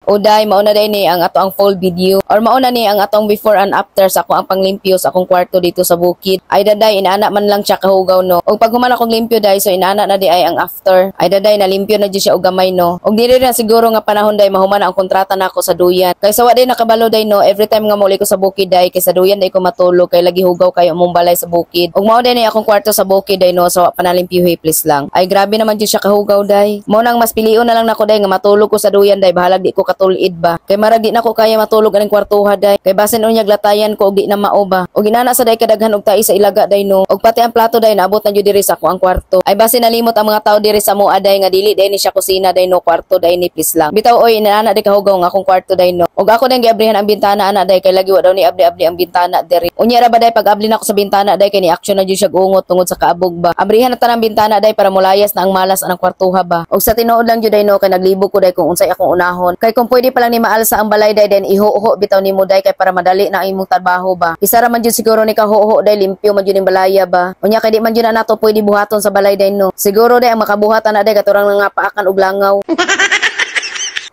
O day, mauna day ni ang ato ang full video or mauna ni ang atong before and after sa ako ang panglimpyo sa akong kwarto dito sa bukid. Ay daday, inaana man lang siya kahugaw, no. Og pag human akong limpyo day, so inaana na di ay ang after. Ay daday, nalimpyo na jud siya og gamay, no. Og dili na siguro nga panahon day mahuman ang kontrata nako sa duyan. Kay sa wa day nakabalo day, no, every time nga muli ko sa bukid day, kay sa duyan day ko matulog kay lagi hugaw kayo among balay sa bukid. Og mao day ni akong kwarto sa bukid day, no, sa wa pa nalimpyuhi, please lang. Ay, grabe naman jud siya kahugaw day. Mao nang mas pilion na lang nako day nga matulog ko sa duyan day, bahalag di ko katulid ba. Kay marag di nako kaya matulog aning kwartuha day. Kay basin unyag latayan ko og di na mao ba. Og inana sa day kadaghan og tai sa ilaga day, no. Og pati ang plato day naabot na jud diri sa ako ang kwarto. Ay, basin nalimot ang mga tao diri sa moa day nga dili day ni siya kusina day, no, kwarto day ni, please lang. Bitaw oy, inana day kahugaw ang akong kwarto day, no. Og ako dang giabrihan ang bintana ana day kay lagi wa daw ni abli-abli ang bintana diri. Unya ra ba day pag abli nako sa bintana day kay ni action na jud siya ungot tungod sa kaabog ba. Abrihan na tanang bintana day para mulayas na ang malas anang kwartuha ba. Og sa tinuod lang jud day, no, kay naglibog ko day kung unsay akong unahon. Kay kung pwede pa lang ni maalsa ang balay day, then iho-ho bitaw nimo day kay para madali na ang imong trabaho ba. Isa ra man jud siguro ni kaho-ho day, limpyo man jud ning balaya ba. Unya kay di man jud na nato pwede buhaton sa balay day, no. Siguro day ang makabuhat ana day katurang nangapaakan og langaw.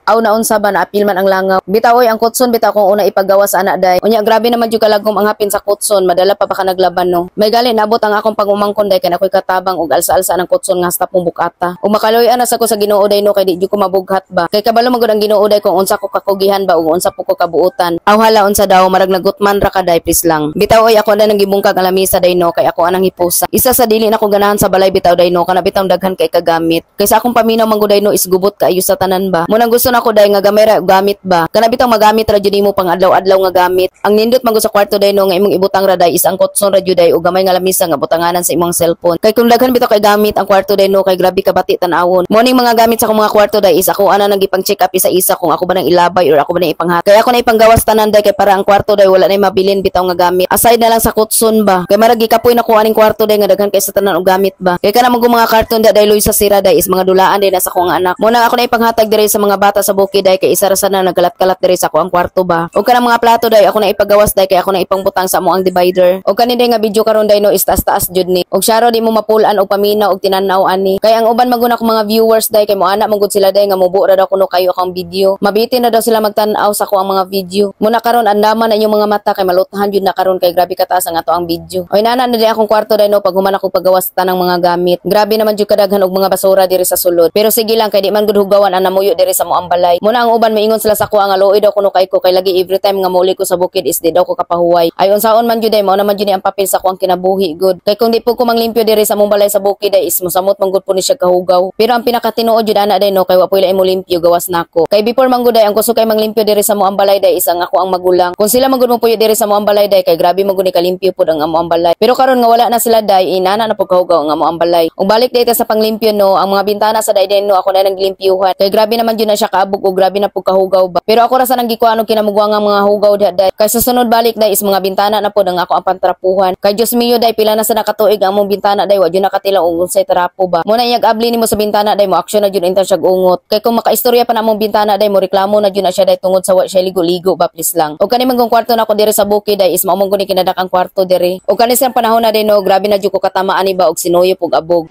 Aw, naunsa ba, naapil man ang langaw. Bitaw oy, ang kutson bitaw kung una ipagawa sa anak day. Unya grabe naman jud kalagom ang hapin sa kutson, madala pa baka naglaban, no. May gali naabot ang akong pangumangkon day kay ako'y katabang og alsa-alsa ng kutson nga hasta pong bukata. Ug makaluy-an na sa ko sa Ginoo day, no, kay di jud ko mabughat ba. Kay kabalo man gud ang Ginoo day kung unsa ko kakugihan ba ug unsa po ko kabuutan. Aw hala, unsa daw, marag nagutman ra ka day, please lang. Bitaw oy, ako na nang gibungkag ang lamisa day, no, kay ako anang hipusa. Isa sa dili na ko ganahan sa balay bitaw day, no, kana bitang daghan kay kagamit. Kay sa akong paminaw man gud day, no, is gubot kaayo sa tanan ba. Munang gusto nako day nga gamay ra gamit ba. Kana bitang magamit ra jud nimo pang adlaw-adlaw nga gamit. Ang nindot man gud sa kwarto day, no, nga imong ibutang ra day is ang kutson ra jud day ug gamay nga lamisa nga butanganan sa imong cellphone. Kay kung daghan bitaw kay gamit ang kwarto day, no, kay grabe ka bati tan-awon. Mo ning mga gamit sa akong mga kwarto day is ako ana nang gipang check up isa-isa kung ako ba nang ilabay or ako ba nang ipanghat. Kay ako na ipanggawas tanan day kay para ang kwarto day wala na mabilin bitaw nga gamit. Aside na lang sa kutson ba. Kay marag gikapoy na ko aning kwarto day nga daghan kay sa tanan og gamit ba. Kay kana mga karton da day sa sira day is mga dulaan day na sa akong anak. Mo nang ako na ipanghatag diri sa mga bata sa bukid day kay isa ra sa na nagkalat-kalat diri sa ako ang kwarto ba. Og kanang mga plato day ako na ipagawas day kay ako na ipangbutang sa amo ang divider. Og kani day nga video karon day, no, is taas-taas jud ni. Og syaro di mo mapulan og paminaw og tinan-aw ani. Kay ang uban man gud akong mga viewers day kay moana man gud sila day nga mubo ra daw kuno kayo akong video. Mabitin na daw sila magtan-aw sa ako ang mga video. Muna karon andaman na inyong mga mata kay malutahan jud na karon kay grabe kataas ang ato ang video. Oy, nana na di akong kwarto day, no, pag human ako pagawas tanang mga gamit. Grabe naman jud kadaghan og mga basura diri sa sulod. Pero sige lang kay di man gud hugawan ang namuyo diri sa moang balay. Muna ang uban maingon sila sa ako ang aloy daw kuno kay ko kay lagi every time nga muli ko sa bukid is di daw ko kapahuway. Ay, unsaon man jud ay mao naman jud ni ang papel sa ako ang kinabuhi gud. Kay kung di po ko manglimpyo diri sa among balay sa bukid ay is mosamot man gud po ni siya kahugaw. Pero ang pinakatinuod jud ana day, no, kay wa pud imo limpyo gawas nako. Kay before man gud ay ang kusog kay manglimpyo diri sa moang balay day is ang ako ang magulang. Kung sila man gud mo puyo diri sa moang balay day kay grabe man gud ni kalimpyo pud ang amo ang balay. Pero karon nga wala na sila day, inana na pud kahugaw ang amo ang balay. Ug balik day ta sa panglimpyo, no, ang mga bintana sa day no ako na nang gilimpiuhan. Kay grabe naman jud na siya kaabog ug grabe na pud kahugaw ba. Pero ako ra sa nang gikuan og kinamugwang ang mga hugaw diha day. Kay sa sunod balik day is mga bintana na pud ang ako ang pantrapuhan. Kay Dios mio day, pila na sa nakatuig ang among bintana day wa jud nakatilaw og unsay trapo ba. Muna iyag abli nimo sa bintana day mo action na jud inta siya ungot. Kay kung makaistorya pa na among bintana day mo reklamo na jud na siya day tungod sa wa siya ligo-ligo ba, please lang. Og kani man kung kwarto na ako diri sa bukid day is mao man gud ni kinadak ang kwarto diri. Og kani sa panahon na day, no, grabe na jud ko katamaan ni ba og sinuyop og abog.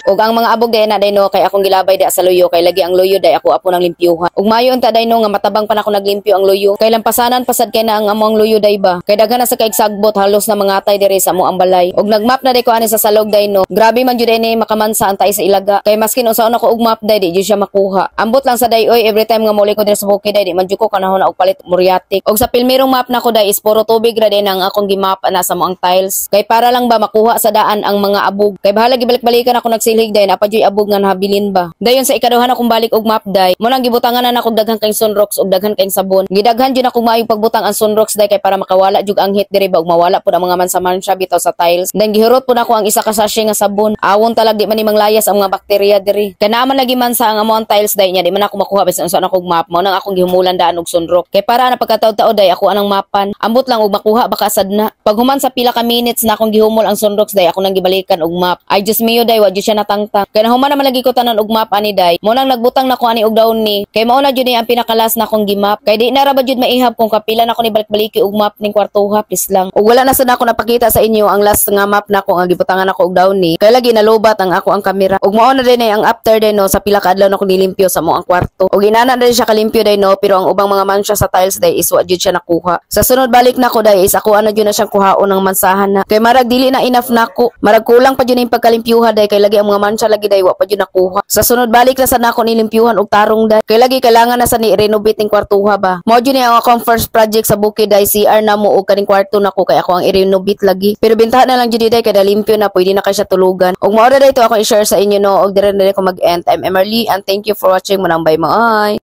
Ug ang mga abog day na day, no, kay akong gilabay di sa luyo kay lagi ang luyo day ako apo nang limpyuhan. Ug mayo unta day, no, nga matabang pa nako naglimpyo ang luyo. Kay lampasanan pasad kay na ang among luyo day ba. Kay daghan na sa kaigsagbot, halos na mangatay diri sa amo ang balay. Ug nagmap na day ko ani sa salog day, no. Grabe man jud ni makamansa ang tay sa ilaga. Kay maskin unsaon ako og map day di jud siya makuha. Ambot lang sa day oy, every time nga muli ko diri sa bukid day di man jud ko kanahon na og palit muriatic. Ug sa pilmirong map nako day is puro tubig ra din ang akong gimap na sa mo ang tiles. Kay para lang ba makuha sa daan ang mga abog. Kay bahala gibalik-balikan ako nagsilhig day napa juy abog nga nahabilin ba. Dayon sa ikaduha na akong balik og map day, mo nang gibutangan na nako daghan kay sunrocks ug daghan kay sabon. Gidaghan jud ako maayong pagbutang ang sunrocks day kay para makawala jud ang heat diri ba ug mawala pud ang mga mansa-mansa bitaw sa tiles. Then gihurot pud ako ang isa ka sachet nga sabon. Awon talag di man ni manglayas ang mga bakterya diri. Kay naa man lagi mansa ang amo ang tiles day nya di man ako makuha bisan unsa na akong map. Mo nang akong gihumulan daan og sunrock. Kay para na pagkataod-taod day ako anang mapan. Ambot lang og makuha baka sad na. Pag human sa pila ka minutes na akong gihumol ang sunrocks day ako nang gibalikan og map. Ay, Diyos mio day, wa jud siya natangtang. Kay nahuman naman lagi ko tanan og mop ani, day. Mo nang nagbutang na ko ani og downy. Kay mao na jud ni ang pinakalas na akong gimap. Kay di na ra ba jud maihap kung kapila na ko ni balik-baliki og mop ning kwartuha, please lang. Ug wala na sad ako napakita sa inyo ang last nga mop nako nga gibutangan ako og downy. Kay lagi nalobat ang ako ang kamera. Ug mao na din ang after day no, sa pila ka adlaw na ko nilimpyo sa mo ang kwarto. Ug inana na din siya kalimpyo, day, no, pero ang ubang mga mansya sa tiles, day, is wa jud siya nakuha. Sa sunod balik nako, day, is ako ana jud na siyang kuhaon ng mansahan na. Kay marag dili na enough nako. Marag kulang pa jud yung pagkalimpyuha, day, kay lagi ang mga mansya lagi, day, wa pa jud nakuha. Sa sunod balik na sa nako nilimpyuhan og tarong, day. Kay lagi kailangan na sa ni renovate ning kwartuha ba. Mao jud ni ang akong first project sa bukid, day, CR na mo og kaning kwarto nako kay ako ang i-renovate lagi. Pero bintahan na lang jud, day, kay limpyo na, pwede na kay siya tulugan. Ug mao ra day to akong i-share sa inyo no, og dire na ko mag-end. I'm Emerly and thank you for watching. Manang bye mo ay.